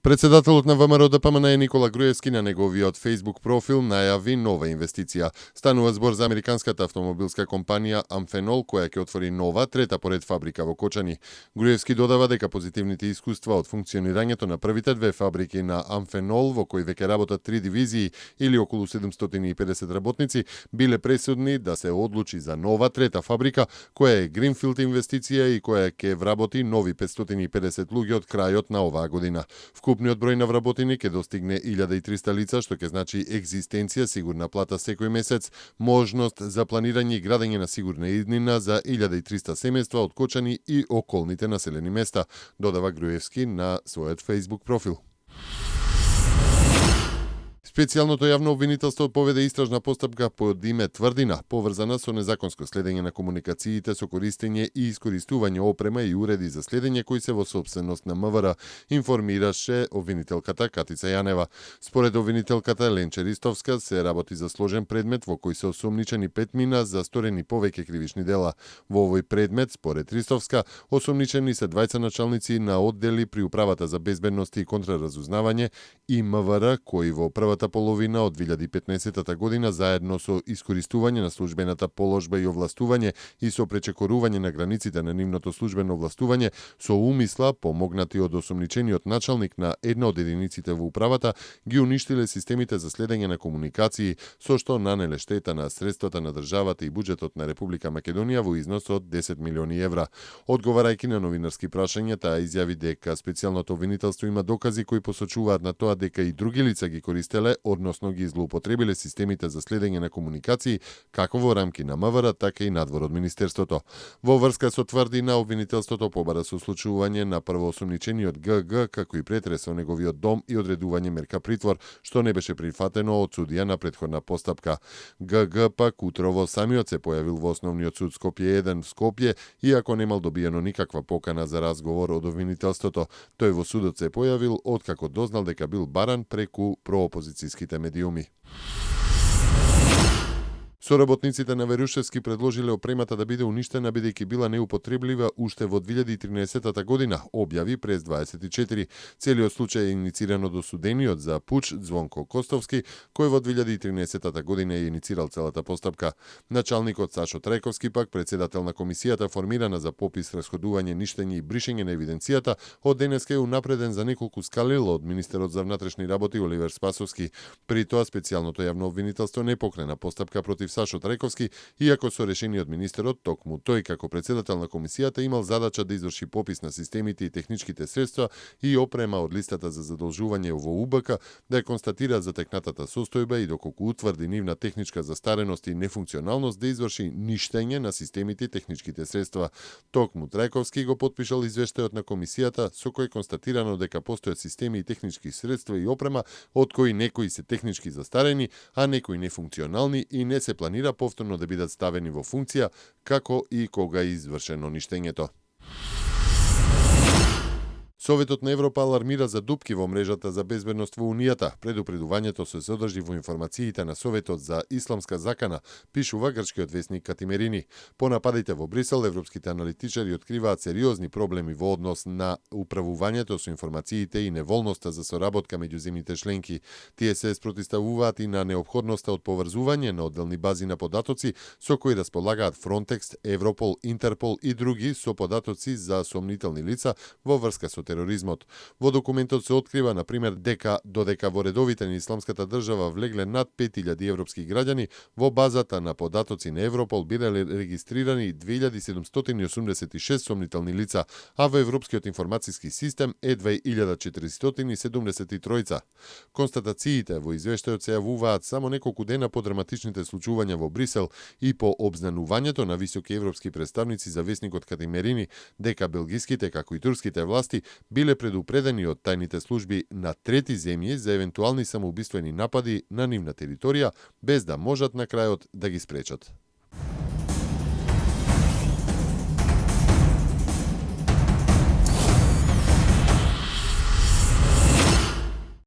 Председателот на ВМРО ДПМН Никола Груевски на неговиот Facebook профил најави нова инвестиција. Станува збор за американската автомобилска компанија Amphenol, која ќе отвори нова, трета поред фабрика во Кочани. Груевски додава дека позитивните искуства од функционирањето на првите две фабрики на Amphenol, во кои веќе работат 3 дивизии или околу 750 работници, биле пресудни да се одлучи за нова трета фабрика, која е гринфилд инвестиција и која ќе вработи нови 550 луѓе од крајот на оваа година. Вкупниот број на вработени ќе достигне 1300 лица, што ќе значи екзистенција, сигурна плата секој месец, можност за планирање и градење на сигурна иднина за 1300 семејства од Кочани и околните населени места, додава Груевски на својот Facebook профил. Специјалното јавно обвинителство поведе истражна постапка под име Тврдина, поврзана со незаконско следење на комуникациите со користење и искористување опрема и уреди за следење кои се во собственост на МВР, информираше обвинителката Катица Јанева. Според обвинителката Ленче Ристовска се работи за сложен предмет во кој се осомничени 5 мина за сторени повеќе кривични дела. Во овој предмет, според Ристовска, осомничени се двајца началници на оддели при Управата за безбедност и контраразузнавање и МВР, кои во првата половина од 2015 година заедно со искористување на службената положба и овластување и со пречекорување на границите на нивното службено овластување со умисла, помогнати од осомничениот началник на една од единиците во управата, ги уништиле системите за следење на комуникации, со што нанеле штета на средствата на државата и буџетот на Република Македонија во износ од 10 милиони евра. Одговарајќи на новинарски прашања, таа изјави дека специјалното обвинителство има докази кои посочуваат на тоа дека и други лица ги користеле, односно ги злоупотребиле системите за следење на комуникации, како во рамки на МВР, така и надвор од Министерството. Во врска со Тврдина, обвинителството побара со случување на првоосомничениот ГГ, како и претрес во неговиот дом и одредување мерка притвор, што не беше прифатено од судија на претходна постапка. ГГ пак утрово самиот се појавил во основниот суд Скопје 1 в Скопје, иако немал добиено никаква покана за разговор од обвинителството. Тој во судот се појавил откако дознал дека бил баран преку проопозицијските медиуми. Соработниците на Верушевски предложиле опремата да биде уништена бидејќи била неупотреблива уште во 2013 година, објави прес 24. Целиот случај е инициран од осудениот за пуч Звонко Костовски, кој во 2013 година е иницирал целата постапка. Началникот Сашо Трајковски пак, председател на комисијата формирана за попис, расходување, ништење и бришење на евиденцијата, од денеска е унапреден за неколку скалила од министерот за внатрешни работи Оливер Спасовски. При тоа специјалното јавно обвинителство не покрена постапка против Сашо Трајковски, иако со решение од министерот, токму тој како председател на комисијата имал задача да изврши попис на системите и техничките средства и опрема од листата за задолжување во УБК, да ја констатира затекнатата состојба и доколку утврди нивна техничка застареност и нефункционалност да изврши ништење на системите и техничките средства. Токму Трајковски го потпишал извештајот на комисијата со кој констатирано дека постојат системи и технички средства и опрема од кои некои се технички застарени, а некои нефункционални и не се планира повторно да бидат ставени во функција, како и кога е извршено ништењето. Советот на Европа алармира за дупки во мрежата за безбедност во Унијата. Предупредувањето се содржи во информациите на Советот за исламска закана, пишува грчкиот весник Катимерини. По нападите во Брисел, европските аналитичари откриваат сериозни проблеми во однос на управувањето со информациите и неволноста за соработка меѓу земјите членки. Тие се спротивставуваат и на неопходноста од поврзување на одделни бази на податоци со кои располагаат Фронтекс, Европол, Интерпол и други со податоци за сомнителни лица во врска со тероризмот. Во документот се открива, например, дека додека во редовите на исламската држава влегле над 5000 европски граѓани, во базата на податоци на Европол биле регистрирани 2786 сомнителни лица, а во Европскиот информацијски систем едва 1473. Констатациите во извештајот се јавуваат само неколку дена по драматичните случувања во Брисел и по обзнанувањето на високи европски представници за весникот Катимерини дека белгиските, како и турските власти, биле предупредени од тајните служби на трети земји за евентуални самоубиствени напади на нивна територија, без да можат на крајот да ги спречат.